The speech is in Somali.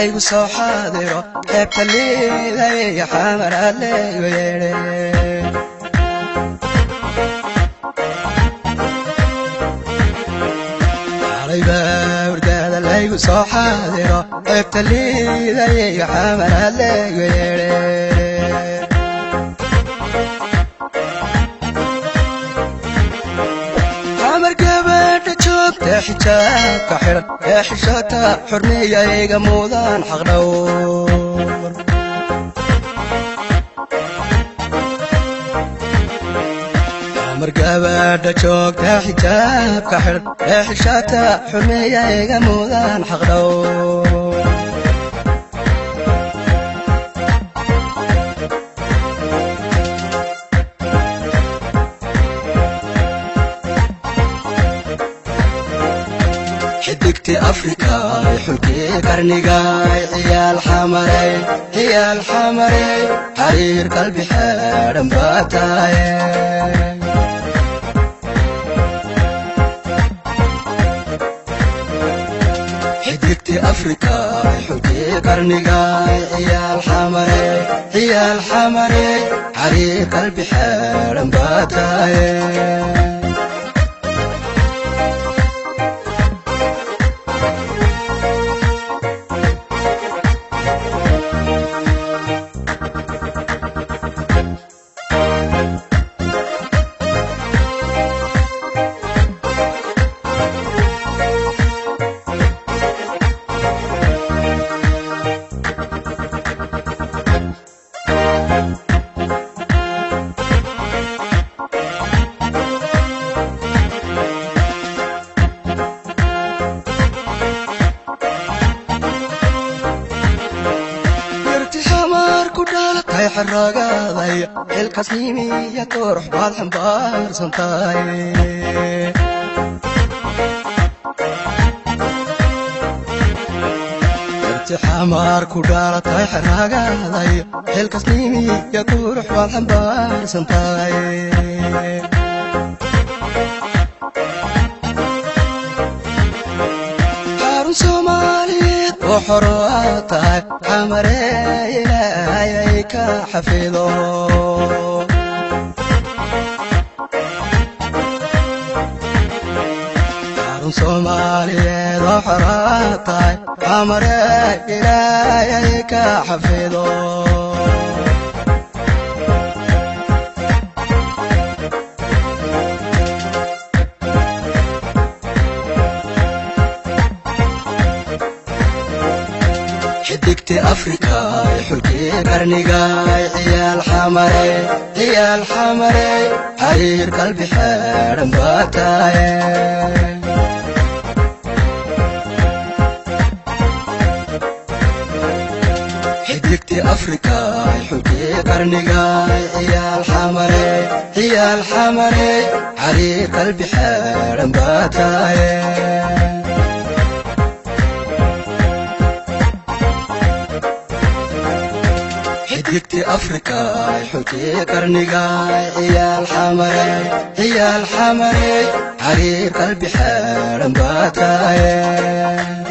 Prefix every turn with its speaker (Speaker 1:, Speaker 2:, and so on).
Speaker 1: Laygu soo xaadiro xeebta liidaya Xamara laygu yeedhe. Xalayba hurdada laygu soo xaadiro xeebta liidaya Xamara laygu yeedhe. Xamar gabadha joogta xijaabka xidhan ee xishota xurmeeya iga mudan xaqdhowr. Xamar gabadha joogta xijaabka xidhan ee xishota xurmeeya iga mudan xaqdhowr. Xidigtii Afrika, xulkii qarnigay, ciyaal Xamarey, ciyaal Xamarey, xariir qalbi xeedhan baa tahay. Xidigtii Afrika, xulkii qarnigay, ciyaal Xamarey, ciyaal Xamarey, xariir qalbi xeedhan baa tahay. Xamar ku dhalatay xaragaday xilkaasnimiya qurux baad xambaarsan tahay. Yarti Xamar ku dhalatay xaragaday xilkaasnimiya qurux baad xambaarsan tahay. Xarun Soomaaliyeed oo xoro aad tahay, Xamaree Ilaahay ka xafido. Xarun Soomaaliyeed oo xoro aad tahay, Xamaree Ilaahay ka xafido. Xidigtii Afrika, xulkii qarnigay, ciyaal Xamarey, ciyaal Xamarey, xariir qalbi xeedhan baa tahay. Xidigtii Afrika, xulkii qarnigay, ciyaal Xamarey, ciyaal Xamarey, xariir qalbi xeedhan baa tahay. Xidigtii Afrika, xulkii qarnigay, ciyaal Xamarey, ciyaal Xamarey, xariir qalbi xeedhan baa tahay.